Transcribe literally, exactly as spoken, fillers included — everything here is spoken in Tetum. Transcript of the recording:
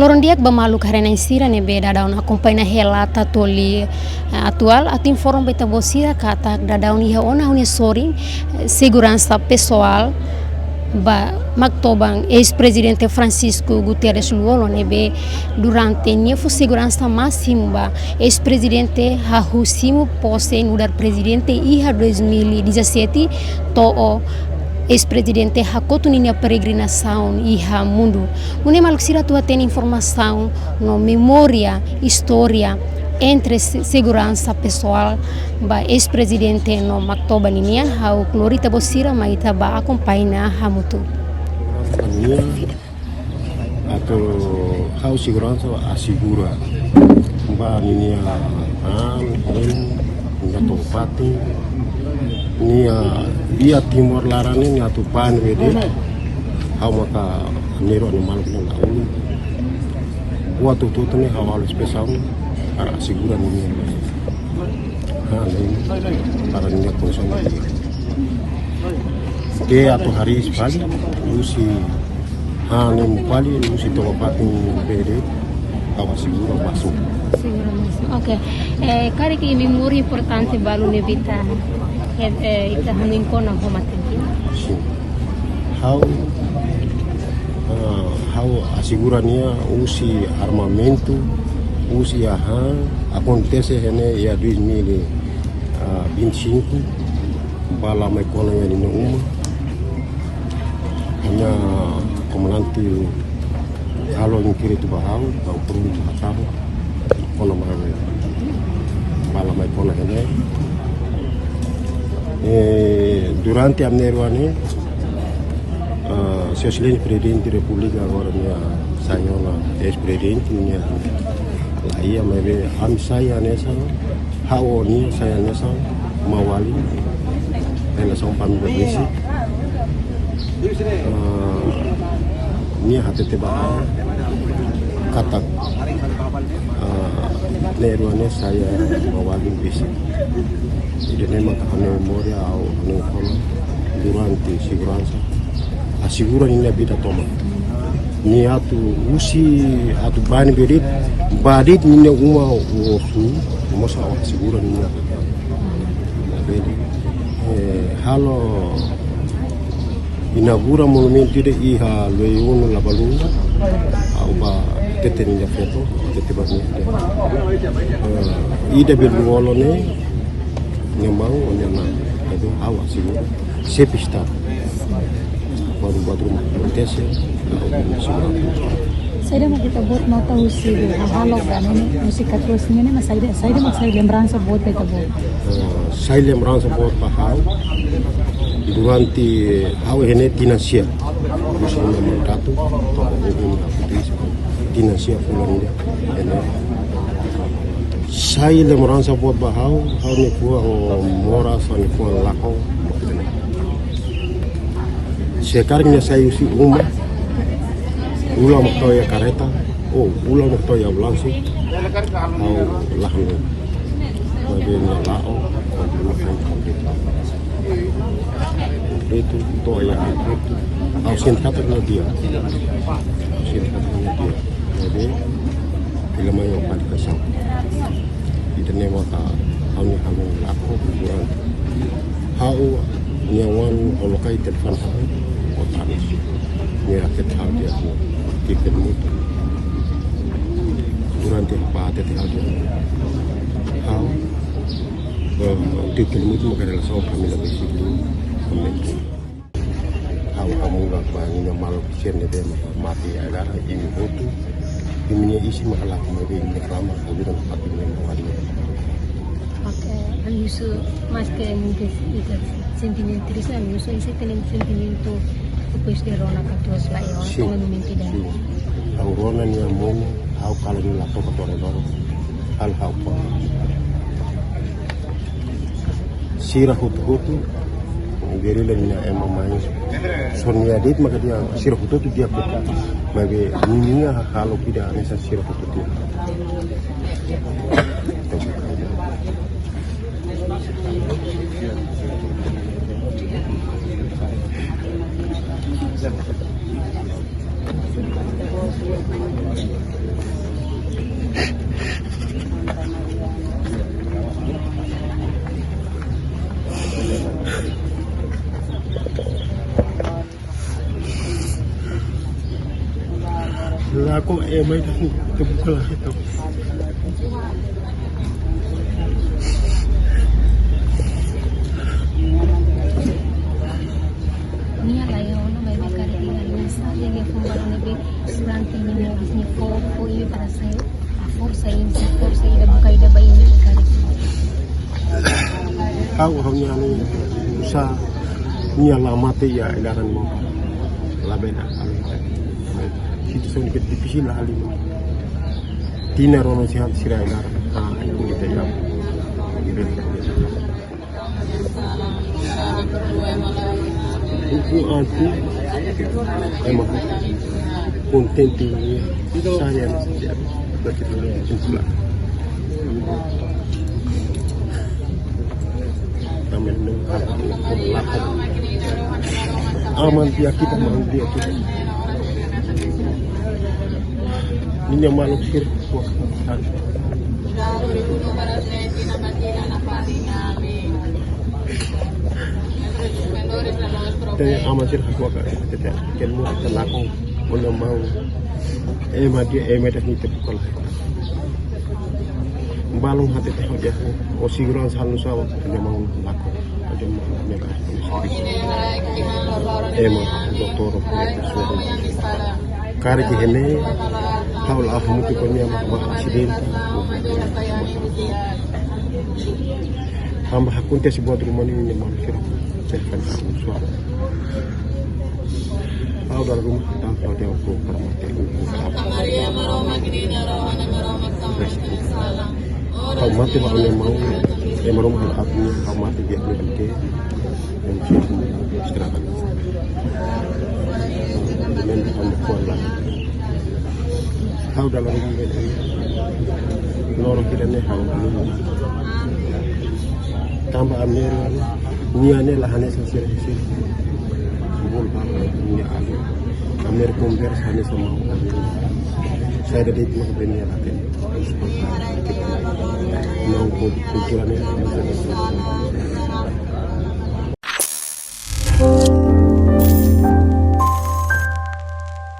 Loron di'ak ba maluk haree-na'in sira ne'ebé daudaun akompaña hela Tatoli, eh, atuál, atu informa ba ita-boot sira katak daudaun iha ona ha'u-nia sorin, eh, seguransa pesoál ba Maktoban eis-prezidente Francisco Guterres Lú-Olo ne'ebé durante nia fó seguransa másimu ba eis-prezidente hahú simu pose nu'udar prezidente iha dois mil e dezassete to'o eis-prezidente hakotu ninia peregrinasaun iha mundu. Nune'e maluk sira atu hatene informasaun no memória, istória entre se-, seguransa pesoál ba eis-prezidente no Maktoban ninian, ha'u klori ita-boot sira mai ita bá akompaña hamutuk. Atu ha'u seguransa asegura ba ninia an, en, ninia to'o-fatin, nia iha Timor laran ne'e nia atu bá ne'ebé de'it, ha'u maka nero animal kena laulu. Buat hotu-hotu ne'e ha'u halo espesável para asegura ninia an, en, para ninia kondisaun. Ke atu hariis fali, husi han ne'e fali, husi to'o-fatin ne'ebé de'it, ha'u asegura másimu. Asegura másimu. Oke. Eh, karik iha memória importante balu ne'ebé ita, eh, eh, ita hanoin kona ho mate-bian? Sin. Ha'u, eh, ha'u asegura nia husi armamentu, husi iha han, akontese iha ne'e iha dois mil e vinte e cinco, bá la mai kona iha ninia uma. Hanya komandante halo inkiritu ba ha'u, ha'u prontu hatama, kona mai, bá la mai kona iha ne'e. Eh, durante ami-nia rua ne'e, ah, Sua Exelénsia Prezidente Repúblika agora nia sai ona eis-prezidente nia la iha, maibé ami sai hanesan, ha'u ho nia sai hanesan maun-alin, hanesan família besik. Ah, nia hatete ba ha'u katak, ah, ita rua ne'e sai maun-alin besik. Ida-ne'e maka ha'u-nia memória, ha'u hanoin kona durante seguransa. Asegura ninia vida tomak. Nia atu husi, atu bá ne'ebé de'it, bá de'it ninia uma osan, mós ha'u asegura ninia. Jadi, eh, halo inaugura monumentu ida iha Loiunu Labalunda, ha'u bá tete ninia feto, tete ba nia. Eh, ida be Lú-Olo ne'e, nia maun, nia na, jadi ha'u asegura. Sempre está. Baru, baru akontese, ha'u asegura. Saida mak ita-boot nota husi hahalok ida-ne'e, husi katuas nian ne'e, mas saida, saida mak sai lembransa boot ba ita-boot? Eh, sai lembransa boot ba ha'u. Durante ha'u iha ne'e tinan sia. Husi ha'u-nia mandatu, to'o ha'u iha ne'e tinan sia fulan ida iha ne'e. Sai lembransa boot ba ha'u, ha'u-nia fuan moras, ha'u-nia fuan lakon. Se karik nia sai husi uma, uluk mak tau iha kareta, oh, uluk mak tau iha ambulánsia, ha'u la hanoin. Maibé nia la'o, kontinua ha'u kontinua. Itu to'o iha itu, ha'u sente katak nia di'ak. Ha'u sente katak nia di'ak. Jadi, ita mai iha komunikasaun. Ida-ne'e maka ha'u-nia hanoin lakon durante. Ha'u-nia oan holokai telefone ha'u, ho tanis. Nia hatete ha'u di'ak, nia telefone. Durante bá hatete ha'u di'ak. Ha'u, eh, telefone maka relasaun família besik duni, família besik. Ha'u hamutuk ba ninia maluk sira ne'ebé mate agora, imi hotu, imi-nia isin maka lakon maibé imi-nia klamar, ha'u bira na pati imi-nia mawali. Oke, ami husu, maske ita sentimentu triste, ami husu, imi sei hatene sentimentu depois de rona katuas la iha ona, sin, to'o momentu ida-ne'e. Sin. Ha'u rona nia monu, ha'u kalan nia la toba to'o agora, ha'u, ha'u pon. Sira hotu-hotu, gerila nia ema mai. Só nia de'it maka di'ak, sira hotu-hotu di'ak hotu. Maibé nia hahalok ida hanesan sira hotu-hotu. Ko e mai dah ni, ke buka lah itu. Nia la iha ona, maibé karik nia la iha, nia fó ba ne'ebé durante nia moris, nia fó, fó ida para sai. A forsa ida, forsa ida buka ida ba nia karik. Ha'u, ha'u-nia anu, usa nia la mate iha ai-laran Moba. La beda, anu, situasaun ke difisil la halimar. Tinan rua no sira, sira ai-laran. Ah, itu kita ya. Itu arti ema kontente, saya, berarti itu pula. Amin. Aman dia kita, aman dia kita. Ini yang malu sih. Te aman sira hakuak ka, te, te, ken mu te lakon, ona mau. Ema dia, ema ida ni te buka lai. Balun hatete hodi, o seguransa halo sala, ona mau lakon. Ona mau, ema, doutór, karik iha ne'e, ha'u la hamutuk ho nia, mak, mak asidente. Tanba akontese buat ruma ne'e, nia manu sira. Serkan suara. Ha'u dala ruma, tanba ha'u dehan ho para mate. Ha'u mate ba ha'u-nia maun, ema ruma ha'u atu, ha'u mate di'ak liu ke. Estrada. Tanba kuala. Ha'u dala ruma, loron ida-ne'e ha'u. Tanba Amer, nia ne'e la hanesan sira, sira. Bol ba nia alin. Amer konversa hanesan maun. Saida de'it mak be nia la hatene. Maun ku-, kultura ne'e.